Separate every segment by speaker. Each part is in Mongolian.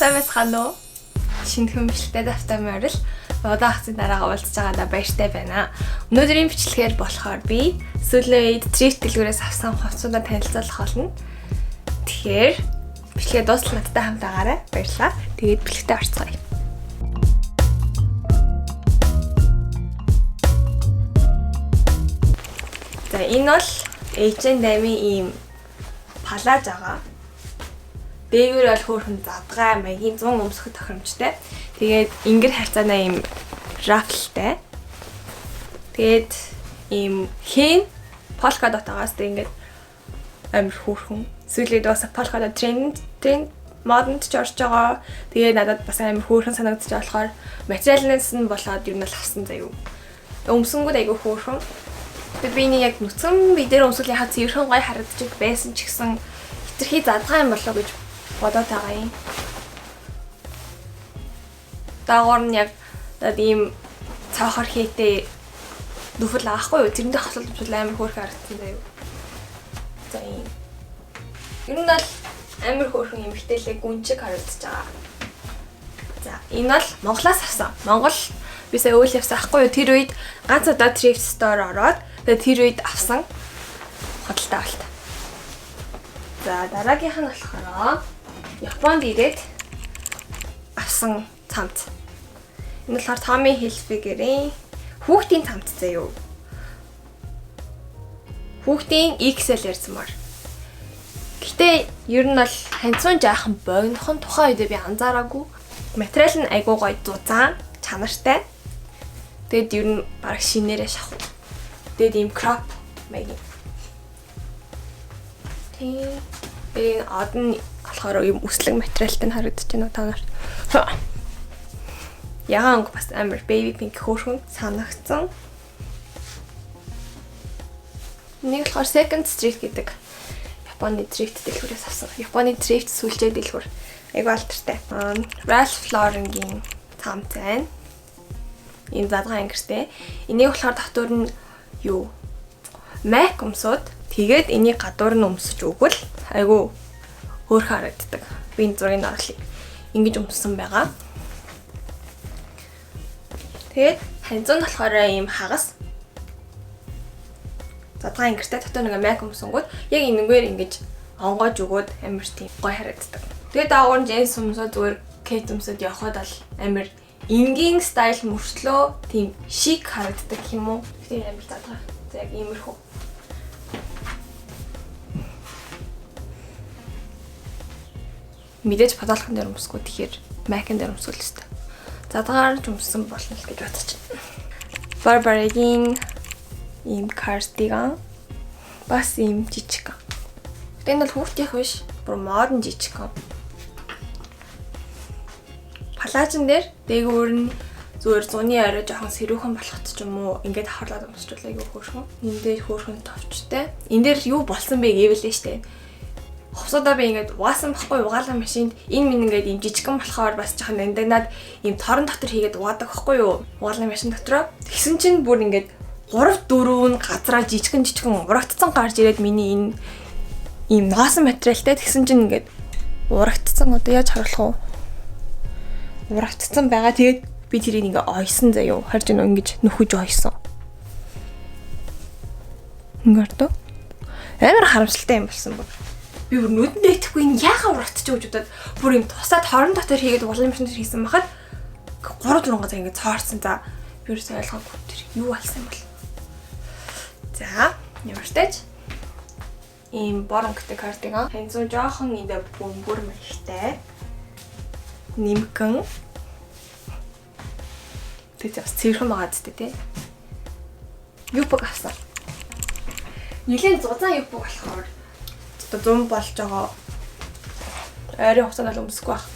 Speaker 1: Сайн байцгаана уу? Шинэхэн бичлэгтэй тавтай морил удаан хугацааны дараа уулзж байгаадаа баяртай байна. Өнөөдрийн бичлэгээр болохоор би сүүлийн үед thrift дэлгүүрээс авсан хувцсуудаа танилцуулах болно. Тэгэхээр бичлэгээ дуустал надтай хамт байгаарай. Баярлалаа. Тэгээд бичлэгтээ орцгоё. За, энэ бол H&M-ийн ийм палаж байгаа. Дээгүүр бол хөөрхөн задгай маягийн 100 өмсөх тохиромжтой. Тэгээд ингэр харьцаанаа ийм ruffle-тай. Тэгээд ийм хэн polka dot-оогоос тэг ингээд амар хөөрхөн. Сүүлийн бас polka dot тренд модонд ч орж байгаа. Тэгээд надад бас амар хөөрхөн санагдчих болохоор материалнаас нь болоод ер нь л авсан заяа. Өмсөнгүүд айгүй хөөрхөн. Тэгээд би энийг яг нүцгэн би дээр өмсөл яхаа цэвэрхэн гоё харагдчих байсан ч гэсэн хитрхи задгай юм болоо гэж бодоод байгаа юм. Даагуур нь яг ийм цоохор хийтэй нүфэл аахгүй юу? Тэрэндээ хослол өмсөл амар хөөрхөн харагдсан заяа. За, ийм. Ер нь бол амар хөөрхөн эмэгтэйлэг гүнчиг харагдаж байгаа. За, энэ бол Монголоос авсан. Монгол би сая үйл явсан ахгүй юу? Тэр үед ганц удаа thrift store ороод тэгээд тэр үед авсан худалдаа авалт. За, дараагийнх нь болохоор Японд ирээд авсан цамц. Энэ болохоор Tommy Hilfiger-ийн хүүхдийн цамц заяа. Хүүхдийн XL ярьсанмаар. Гэтэ ер нь бол ханцун жаахан богинохон, тухайн үедээ би анзаараагүй. Материал нь айгуу гоё зузаан, чанартай. Тэгэд ер нь бараг шинээрээ шахав. Тэгээд ийм crop маягийн. Тийм. Энэ од нь болохоор ийм үслэг материалтай нь харагдаж байна та нарт. Ягаан өнгө бас амар baby pink хөөрхөн санагдсан. Нэг болохоор Second Street гэдэг Японы thrift дэлгүүрээс авсан. Японы thrift сүлжээ дэлгүүр. Айгу алдартай. Ralph Lauren-гийн цамц байна. Ийм задган ангиртай. Энийг болохоор дотор нь юу? Mac өмсөд тэгээд энийг гадуур нь өмсөж өгвөл айгу хөөрхөн харагддаг. Би энэ зургийг оруулъя. Ингэж өмссөн байгаа. Тэгээд ханзуу нь болохоор ийм хагас задган ангиртай, дотор нэг майк өмсөнгүүд яг энэнгээр ингэж онгоож өгөөд амар тийм гоё харагддаг. Тэгээд даагуур нь джинс өмсөө, зүгээр кет өмсөд явхад бол амар энгийн style мөртлөө тийм шик харагддаг юм уу? Тэгэхээр амар задгай. За, яг иймэрхүү. Мэдээж подолкон дээр өмсөхгүй, тэгэхээр майкан дээр өмсгөл өстой. Задгаар ч өмссөн болно л гэж бодож байна. Burberry-гийн ийм кардиган, бас ийм жижиг. Гэтэ энэ бол хүүхдийнх биш, бүр модон жижиг. Палажин дээр дээгүүр нь зүгээр зуны орой жоохон сэрүүхэн болоход ч юм уу ингээд хавхарлаад өмсчүүл айгүй хөөрхөн. Энэ дээр хөөрхөн товчтой. Энэ дээр юу болсон бэ гэвэл штэ. Хувцуудаа би ингээд угаасан байхгүй, угаалгын машинд энэ минь ингээд ийм жижигхэн болохоор бас жоохон нандагнаад ийм торон дотор хийгээд угаадаг байхгүй юу? Угаалгын машин дотроо. Тэгсэн чинь бүр ингээд 3 4 нь газраа жижигхэн жижигхэн урагдсан гарч ирээд, миний энэ ийм ноосон материалтай, тэгсэн чинь ингээд урагдсан, одоо яаж харуулах вэ? Урагдсан байгаа. Тэгээд би тэрийг ингээ ойсон заяо. Харж байна уу, ингэж нөхөж ойсон. Ингээд дөө. Амар харамсалтай юм болсон бүр. Би бүр нүдэндээ итгэхгүй, энэ яхаа урагдчих гэж бодоод бүр юм тусаад хорон дотор хийгээд угаалгын машин дээр хийсэн байхад 3 4 газар ингэ цоорсон. За, би ерөөсөө ойлгоогүй, тэр юу болсон юм бол. За, ямар ч тач ийм бор өнгөтэй кардиган. Ханзуу жоохон эндэ бөмбөр маягтай. Нимгэн. Тэгээд бас цэвэрхэн байгаа зү, тий. Юбка авсан. Нилийн зузаан юбка болохоор одоо зун болж байгаа. Ойрын хугацаанд бол өмсөхгүй байх.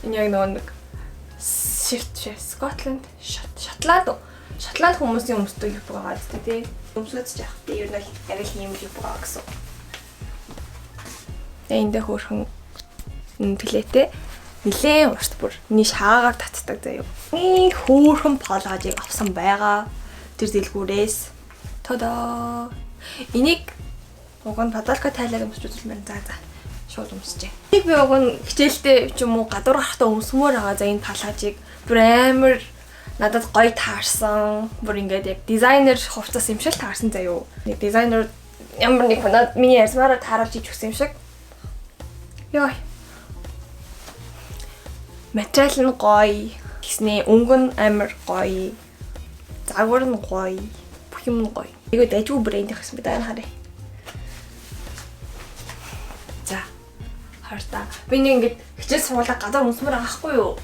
Speaker 1: Энэ яг нөгөө нэг shift Scotland, Шотланд Шотланд хүмүүсийн өмсдөг юбка байгаа зү, тий. Өмсөж яах. Би ер нь бол арай л ийм юбка байгаа гэсэн. Тэгээ эндээ хөөрхөн төлөөтэй, нилээн урт, бүр миний шаагаар татдаг заяа. Ийм хөөрхөн пологожийг авсан байгаа. Тэр дэлгүүрээс. Тодоо. Энийг уг нь подолка тайлаад өмсч үзэл мэн. За за. Шууд өмсчээ. Нэг би уг нь хичээлдээ ч юм уу гадуур гарахтаа өмсмөр байгаа. За энэ палажийг бүр амар надад гоё таарсан. Бүр ингээд яг дизайнер хувцас юм шиг таарсан заяо. Нэг дизайнер ямар нэг надад миний ярьсмаараа тааруулж ич өгсөн юм шиг. Йой. Материал нь гоё. Тэгсний өнгө нь амар гоё. Загвар нь гоё. Бүх юм нь гоё. Айгүй дайггүй брэнд гэсэн би даа харъя. За. Харта. Би нэг ингээд хичээл сургуулаа гадаар өмсмөр байгаа хгүй юу?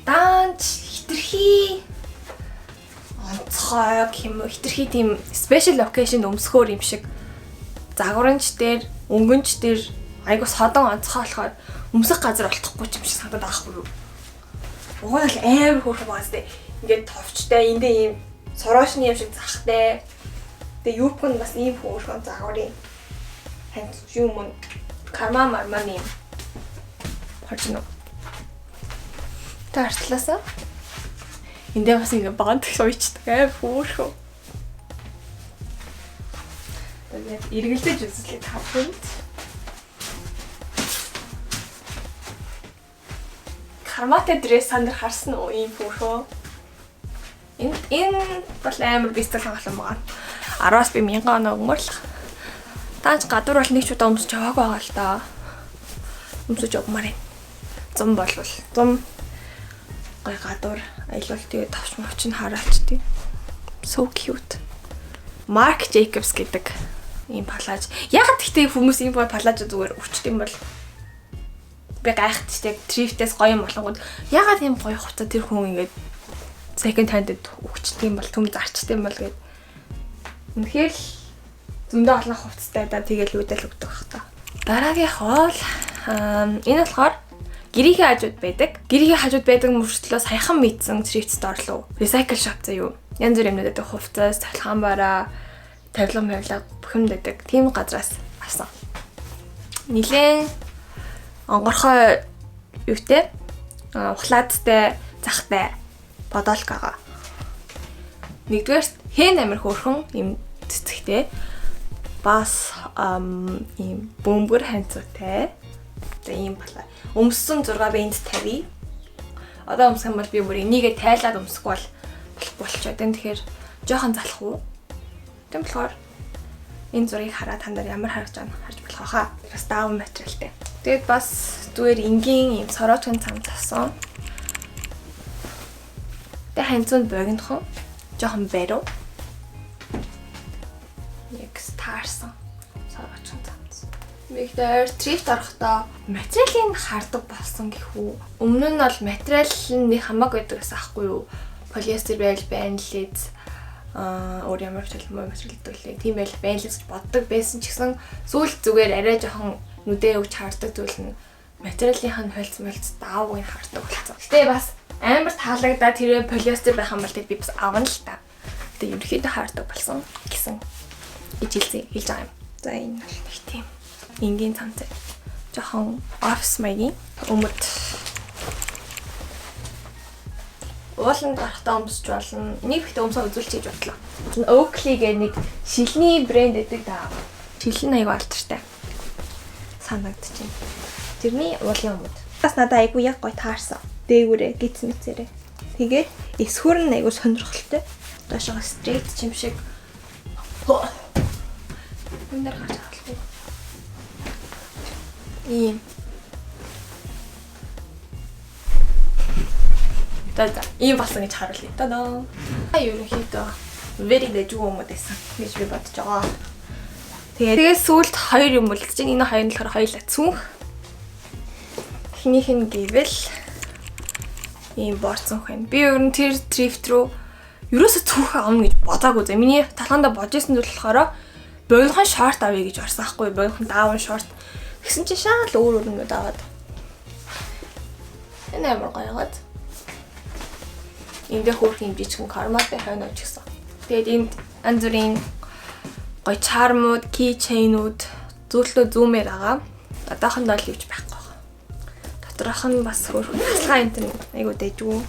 Speaker 1: Даанч хитрхи онцгой гэх юм уу? Хитрхи тийм special occasion өмсгөөр юм шиг. Загварынч дээр, өнгөнч дээр айгу содон онцгой болохоор өмсөх газар олдохгүй юм шиг санагдаад байгаа хгүй юу? Уг нь л амар хөөрхөн байгаа сте. Ингээд товчтой, эндээ ийм сороошны юм шиг захтай. Тэгээ юбк нь бас ийм хөөрхөн загварын ханд юм уу? Карма марманы юм. Харж байна уу? Та хартлаасаа. Эндээ бас ингээ багаан тэгш уйчдаг аим хөөрхөн. Тэгээд эргэлдэж үзлээ та бүхэнд. Карматай дресс сандар харсан уу ийм хөөрхөн. Энэ бол амар бистэл хангалан байгаа. 10-аас би 1000 оноо өгмөр л. Таанч гадуур бол нэг ч удаа өмсөж яваагүй байгаа л да. Өмсөж явмаар юм. Зам болвол зам гой гадуур аялал тэгээ товч мовч нь хараач тий. So cute. Marc Jacobs гэдэг ийм палаж. Яг гэхдээ хүмүүс ийм палаж зүгээр өвчт юм бол би гайхаад штэ thrift-ээс гоё юм болонгууд ягаад ийм гоё хувцас тэр хүн ингээд second hand-д өгчдөг юм бол түм зарчдаг юм бол гэд. Үнэхээр л зөндөө олон хувцастай да тэгэл үдэл өгдөг бах та. Дараагийнх бол энэ болохоор гэрийнхээ хажууд байдаг. Гэрийнхээ хажууд байдаг мөртлөө саяхан мэдсэн thrift store руу. Recycle shop заа юу. Янз бүрийн юмнууд байдаг. Хувцас, цахилгаан бараа, тавилга мавилга бүх юм байдаг. Тийм газраас авсан. Нилээн онгорхой юутай ухлаадтай захтай бодолк байгаа. Нэгдүгээр хэн амир хөөрхөн юм цэцэгтэй бас ийм бөмбөр ханцуутай. За ийм болоо. Өмссөн зураг би энд тавья. Одоо өмсөх юм бол би бүр энийгээ тайлаад өмсөхгүй бол болохгүй болчиход байна. Тэгэхээр жоохон залах уу. Тийм болохоор энэ зургийг хараад та нар ямар харагдаж байгааг харж болох хаа. Бас даун материалтай. Тэгээд бас зүгээр энгийн ийм сороочхон цам авсан. Тэгээ ханцуунд богинохон жоохон бариу. Яг таарсан сороочхон цамц. Бид thrift орохдоо материалыг хардаг болсон гэх үү. Өмнө нь бол материал нь нэг хамаагүй байдаг гэсэн аахгүй юу. Полиэстер байл байна лээ. Өөр ямар материал материал лээ. Тийм байл байна л гэж боддог байсан ч гэсэн сүүлд зүгээр арай жоохон нүдээ өгч хардаг зүйл нь материалынх нь хольц мольц даавыг нь хардаг болсон. Гэтэ бас амар таалагдаа тэрэ полиэстер байх юм бол би бас авна л та. Гэтэ ерөнхийдөө хардаг болсон гэсэн гэж хэлж байгаа юм. За энэ бол нэг тийм энгийн цамцай. Жохон офис маягийн өмд. Ууланд гарахдаа өмсөж болно. Нэг ихтэй өмсөө үзүүлчих гэж бодлоо. Энэ Oakley гэх нэг шилний брэнд байдаг да. Шил нь айгүй алдартай санагдчихэв. Тэрний уулын өмд. Бас надад айгүй яг гоё таарсан. Дээгүүрээ гиц мэцээрээ. Тэгээд эсхүр нь айгүй сонирхолтой. Доошоо straight чим шиг. Энэ дээр гарч авах. Ийм. За ийм болсон гэж харуулъя. Та-даа. Ерөнхийдөө very дэжгүй юм байсан гэж би бодож байгаа. Тэгээд сүүлд хоёр юм үлдэж байна. Энэ хоёр нь болохоор хоёулаа цүнх. Эхнийх нь гэвэл ийм бор цүнх байна. Би ер нь тэр thrift рүү ерөөсө цүнх авна гэж бодоагүй зэ. Миний талхандаа бодож исэн зүйл болохоор богинохон шорт авъя гэж орсон аахгүй. Богинохон даавн шорт. Тэгсэн чинь шаал өөр өөр юмуд аваад. Энэ амар гоёгод. Эндээ хөөрхөн юм жижигхэн карматай хойно гэсэн. Тэгээд энд янз бүрийн гоё чармууд, keychain-ууд зөөрлөө зүүмээр байгаа. Одоохондоо л юуч байхгүй байгаа. Доторх нь бас хөөрхөн тасалгаа энэ тэн айгуу дэжгүй.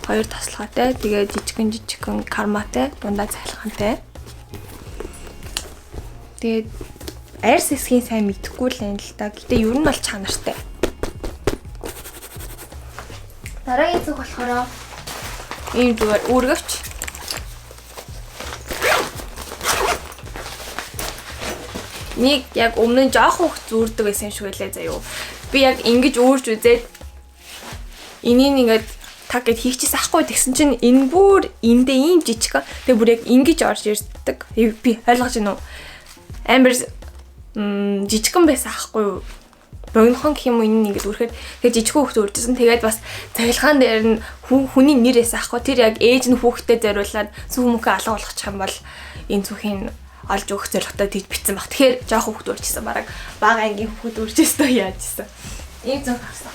Speaker 1: Хоёр тасалгаатай. Тэгээд жижигэн жижигхэн карматай, дундаа цахилгаантай. Тэгээд Арьс хэсгийн сайн мэдэхгүй л юм л та. Гэтэ ер нь бол чанартай. Дараагийн зүг болохоор ийм зүгээр үүргэвч. Нэг яг өмнө нь жоох хүүхд зүүрдэг байсан юм шиг байлаа заяо. Би яг ингэж үүрч үзээд энийг ингээд таг гэд хийчихсэн ахгүй тэгсэн чинь энэ бүр эндээ ийм жижиг. Тэгээ бүр яг ингэж орж ирдэг. Би ойлгож байна уу? Амар жижигхэн байсан ахгүй юу? Богинохон гэх юм уу энэ ингээд үрхэд тэгээ жижиг хүүхд үржсэн. Тэгээд бас цахилгаан дээр нь хүний нэр байсан ахгүй. Тэр яг ээж нь хүүхдэд зориулаад цүнх мөнхөө алга болгочих юм бол энэ цүнхийн олж өгөх зорилготой тэгж бичсэн баг. Тэгэхээр жоох хүүхд үржсэн бараг бага ангийн хүүхд үржсэн яаж исэн. Ийм цүнх авсан.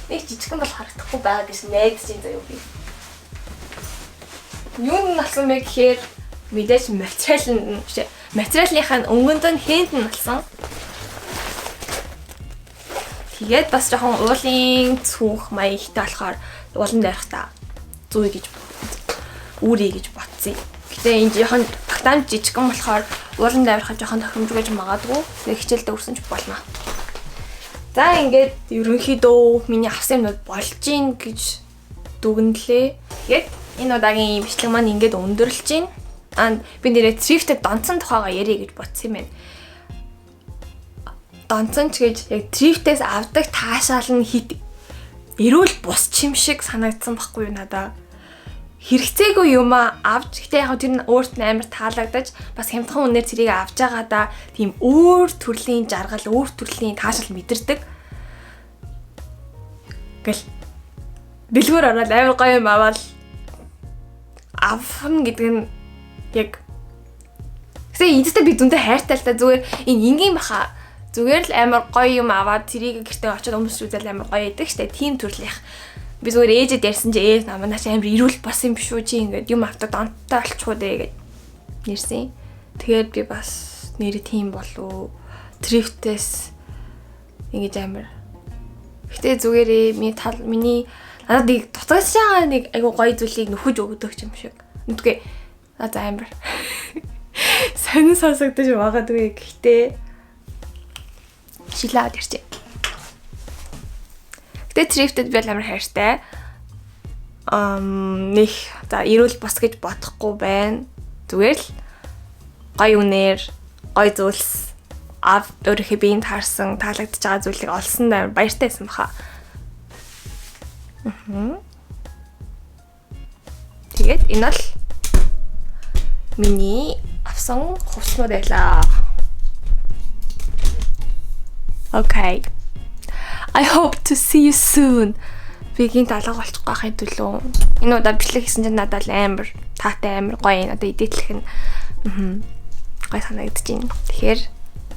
Speaker 1: Нэг жижигхэн бол харагдахгүй байгаа гэж найдаж байна заяа би. Юунд нь алсан бэ гэхээр мэдээж материал нь биш. Материалынхаа өнгөнд нь хээнд нь алсан. Тэгээд бас жоохон уулын цүнх маягтай болохоор уулан дайрахтаа зүй гэж үүрий гэж бодсон. Гэтэ энэ жоохон багтаамж жижигхэн болохоор уулан дайрахад жоохон тохиромжгүй гэж магадгүй. Тэгээ хичээлдээ өрсөн ч болно. За ингээд ерөнхийдөө миний авсан юмнууд болж гин гэж дүгнэлээ. Тэгээд энэ удаагийн бичлэг маань ингээд өндөрлөж гин. Аа би нэрээ thrift-д донцсон тухайгаа ярих гэж бодсон юм байна. Донцсон ч гэж яг thrift-ээс авдаг таашаал нь хит эрүүл бус чим шиг санагдсан байхгүй юу надаа. Хэрэгцээгүй юм авч гэтээ яг тэр нь өөрт нь амар таалагдаж бас хямдхан үнээр тэрийг авч байгаадаа тийм өөр төрлийн жаргал, өөр төрлийн таашаал мэдэрдэг. Гэл дэлгүүр ороод амар гоё юм аваад авах нь гэдэг нь яг Тэгсэн эцэстээ би зөндөө хайртай л та зүгээр энэ энгийн баха. Зүгээр л амар гоё юм аваад тэрийг гэртээ очиод өмсч үзэл амар гоё идэг штэ. Тийм төрлийнх. Би зүгээр ээжэд ярьсан чи ээж намаа наач амар эрүүл бас юм биш үү чи ингээд юм авдаг донттой болчихоо дээ гэж нэрсэн. Тэгээд би бас нэрээ тийм болов. Thrift-ээс ингэж амар. Гэтэ зүгээрээ миний тал миний надад нэг дутагдж байгаа нэг айгу гоё зүйлийг нөхөж өгдөг юм шиг. Нүдгээ за амар сонин сонсогдож магадгүй. Гэхдээ шилээ аваад ирчээ. Гэтэ thrift-д би амар хайртай. Нэг за эрүүл бус гэж бодохгүй байна. Зүгээр л гоё үнээр гоё зүйлс ав өөрийнхөө биеинд таарсан таалагдж байгаа зүйлийг олсон амар баяртай байсан баха. Тэгээд энэ бол миний авсан хувцснууд байлаа. Okay. I hope to see you soon. Би гинт алга болчих байхын төлөө. Энэ удаа бичлэг хийсэн чинь надад амар таатай амар гоё надад эдэтлэх нь гоё санагдаж байна. Тэгэхээр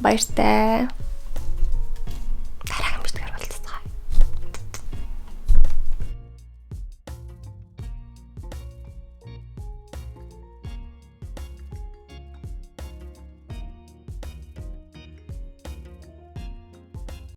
Speaker 1: баяртай.